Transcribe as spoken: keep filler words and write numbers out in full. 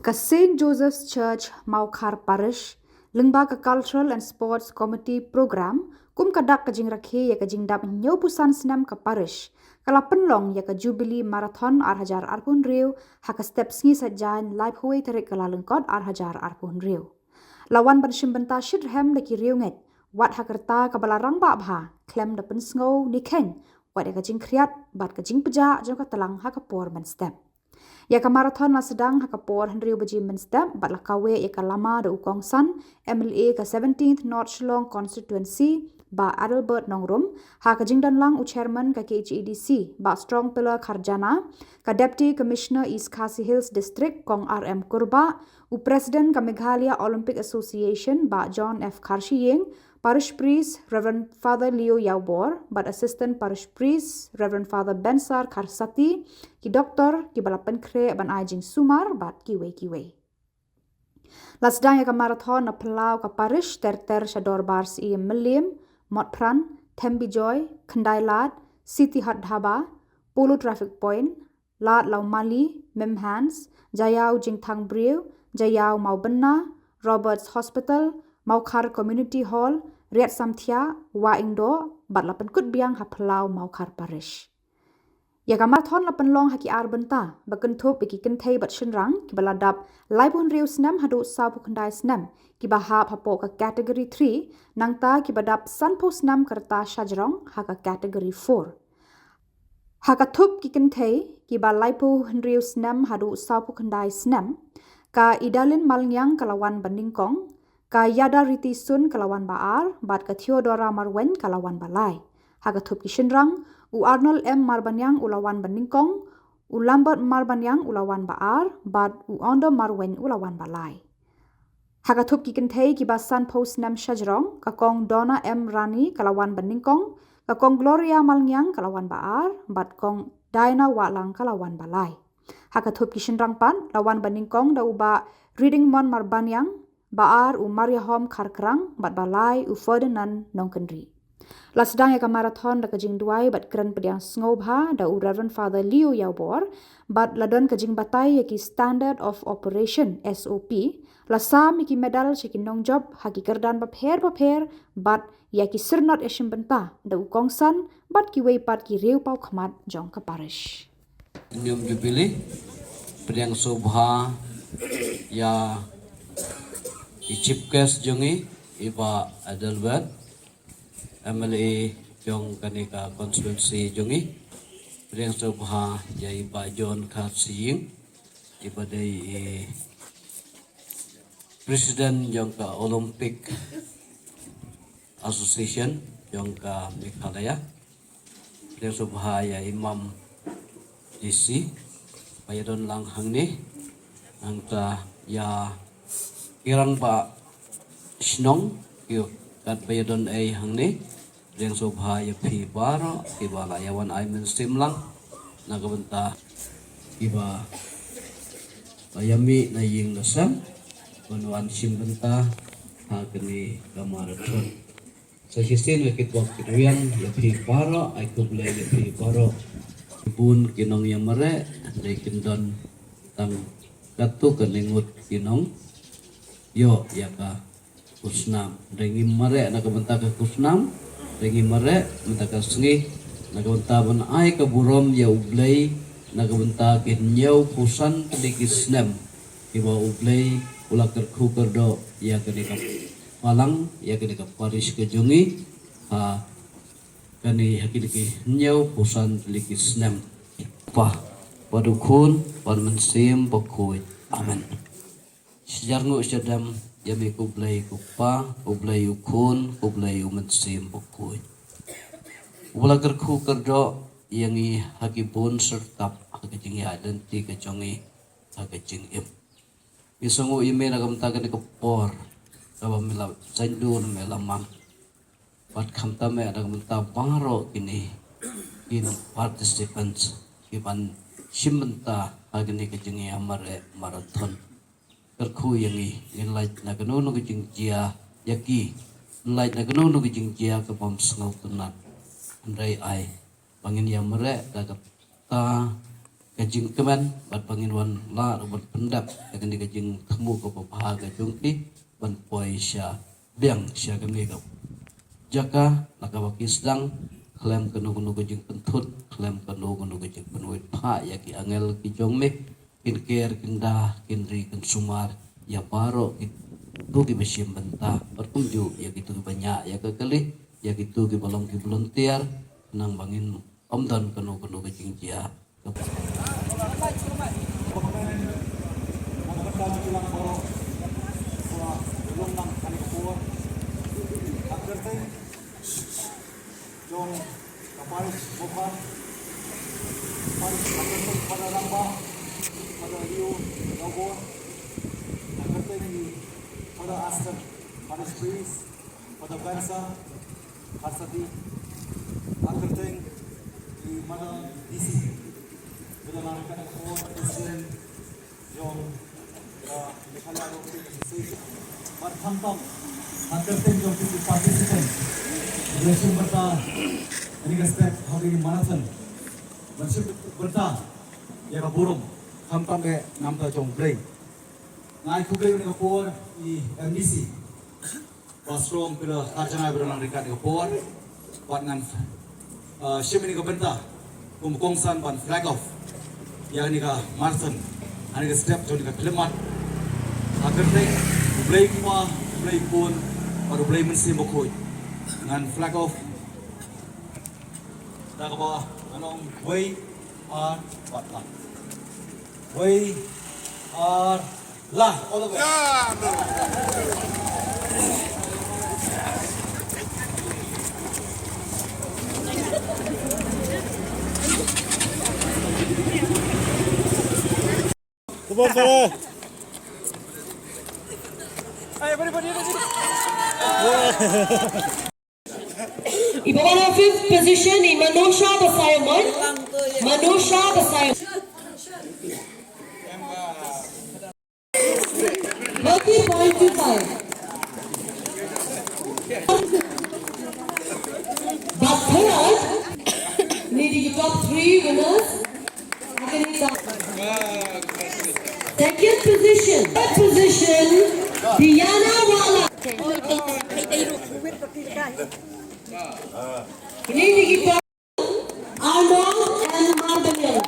Ka Saint Joseph's Church, Mawkhar Parish, lyngba ka Cultural and Sports Committee Program, kum ka dak ka jingrakhe ïa ka jingdap hynñiewphew san snem ka Parish, ka la pynlong ïa ka Jubilee Marathon ar hajar arphew hynriew ha ka step sngi Saitjaiñ, laiphew wei tarik Kyllalyngkot ar hajar arphew hynriew. La wan ban shim bynta shitrhem da ki riewngeit, wat ha ka rta kaba la rangbah bha, khlem da pynsngew ne kheiñ, wat ïa ka jingkhriat bad ka jingpjah jong ka tlang ha ka por mynstep. Ïa ka marathon la sdang ha ka por hynriew baje mynstep bad la kaweh ïa ka lama da u kongsan M L A ka seventeenth North Shillong Constituency, Bah Adelbert Nongrum, ha ka jingdonlang u Chairman ka K H A D C, Bah Strongpillar Kharjana, ka Deputy Commissioner East Khasi Hills District, Kong R M Kurbah, u President ka Meghalaya Olympic Association, Bah John F Kharshiing, Parish Priest Reverend Father Leo Ïawbor bad Assistant Parish Priest Reverend Father Bensar Kharsati, ki doktor kiba la pynkhreh ban ai jingsumar bad kiwei kiwei. La sdang ïa ka marathon na phyllaw ka parish, ter ter sha Dorbar Syiem Mylliem, Motphran, Thembijoy, Khyndailad, City Hut Dhaba, Polo Traffic Point, Lad Lawmali, Mymhans, Jaïaw Jingthangbriew, Jaïaw Mawbynna, Roberts Hospital, Mawkhar Community Hall, Riatsamthiah, Wahingdoh, bad la pynkut biang ha phyllaw Mawkhar Parish. Ïa ka marathon la pynlong ha ki ar bynta, ba kynthup ïa ki kynthei bad shynrang kiba la dap laiphew hynriew snem haduh sawphew khyndai snem, kiba hap hapoh ka Category three, nangta kiba dap sanphew snem ka rta shajrong ha ka Category four. Ha ka thup ki kynthei kiba laiphew hynriew snem haduh sawphew khyndai snem, ka Idalin Malngiang ka la wan ba nyngkong, ka Ïadariti Sun ka la wan ba ar, bad ka Theodora Marwein ka la wan ba lai. Ha ka thup ki shynrang, u Arnold M Marbaniang u la wan ba nyngkong, u Lambert Marbaniang u la wan ba ar, bad u Ondo Marwein u la wan ba lai. Ha ka thup ki kynthei kiba sanphew snem shajrong, ka Kong Donna M Rani ka la wan ba nyngkong, ka Kong Gloria Malngiang ka la wan ba ar, bad Kong Diana Wahlang ka la wan ba lai. Ha ka thup ki shynrang pat, la wan ba nyngkong da u Bah Reading Mon Marbaniang, ba ar u Mariahom Kharkrang, bad ba lai u Ferdinand Nongkynrih. La sdang ïa ka marathon da ka jingduwai bad kren pdiang sngewbha da u Reverend Father Leo Ïawbor, bad la don ka jingbatai ïa ki Standard of Operation, S O P, la sam ïa ki medal sha ki nongjop ha ki kyrdan bapher bapher, bad ïa ki syrnod ïashim bynta da u kongsan bad kiwei pat ki riew paw khmat jong ka parish. Nium Jubilee, pdiang sngewbha ïa i Chief Guest jong ngi, i Bah Adelbert, M L A jong kane ka constituency jong ngi. Pdiang sngewbha ïa i Bah John Kharsiing, iba dei i President jong ka Olympic Association jong ka Meghalaya. Pdiang sngewbha ïa i Mam D C ba ïadon lang hangne, nangta ïa ki rangbah shnong, ki katba ïadon ei hangne. Pdiang sngewbha ïa phi baroh kiba la ïa wan ai mynsiem lang na ka bynta kiba la ïa mih na ïing na sem ban wan shim bynta ha kane ka marathon. Sa shisien nga kitbok kitrwiang ïa phi baroh, ai khublei ïa phi baroh. Bun ki nongïamareh, hynrei kin don tang katto katne ngut ki nongïoh ïa ka khusnam. Hynrei ngi mareh na ka bynta ka khusnam, hynrei ngi mareh mynta ka sngi na ka bynta ban ai ka burom ïa U Blei na ka bynta ki hynñiewphew san tylli ki snem kiba U Blei u la kyrkhu kyrdoh ïa kane ka balang, ïa kane ka parish ka jong ngi ha kane, ha kine ki hynñiewphew san tylli ki snem. Kpa, bad U Khun, bad U Mynsiem Bakhuid. Amen. Shi hajar nguh shi hajar kdem. Ïa me ko Blei ko Kpa, ko Blei U Khun, ko Blei U Mynsiem Bakhuid, uba la kyrkhu kyrdoh ïa ngi ha ki bun syrtap ha ka jingïaid lynti ka jong ngi ha ka jingim. Ngi sngewnguh ïa me na ka bynta kane ka por kaba me la saiñdur, me la man. Bad khamtam eh na ka bynta baroh kine ki participants kiban shim bynta ha kane ka jingïamareh marathon. Kyrkhu ïa ngi, ngin lait na kano kano ka jingjia ïa ki, ngin lait na kano kano ka jingjia ka bym sngewtynnat. Hynrei ai ba ngin ïamareh da kata ka jingkmen bad ba ngin wan lah ruh ban pyndep ïa kane ka jingthmu kaba bha ka jong ki ban poi sha biang sha kane ka jaka la kaba ki sdang khlem kano kano ka jingpynthut khlem kano kano ka jingpynwit phah ïa ki angel ki jong me kin ker kin da kin ri kin sumar ïa baroh kitu kiba shim bynta bad kumjuh ïa kitu kiba ñiah ïa ka kali ïa kitu kiba long ki volunteer nang ba ngin ym don kano kano ka jingjia. Jong ka parish Mukha, parish Mukha, Father Ramba, Father Liu, Nobor, Father Teng, Father Aston, parish priest, Father Bensa, Harsati, Father Teng, i Madam D C, Father Narakan, President, jong ka Meghalaya Rotary Association. Bad khamtam ha kyrteng jong ki participant ba shim bynta ha kane ka step ha kane ka marathon ban shim bynta ïa ka burom khamtam eh na bynta jong U Blei. Nga ai khublei ha kane ka por ïa i M D C. Ba strong phi la khar jngai ba don ryngkat ïa ka por. Bad ngan, uh, shim ïa ka bynta kum kongsan ban flag off ïa kane ka marathon ha kane ka step jong kane ka khyllipmat. Ha kyrteng U Blei Kpa, U Blei Khun bad U Blei Mynsiem Bakhuid. Ngan flag off da kaba ngan ong wei ar bad la. Wei ar la. All the best. Come on, fella. Hey, everybody, everybody. Iba wan ha fifth position i Manusha Basaiawmoit. Manusha Basaiawmoit. Thirty point two five. But third, ni dei ki top three winners. Second position. Third position, Diana Wala. Ini ni kita Arnold and Marbaniel.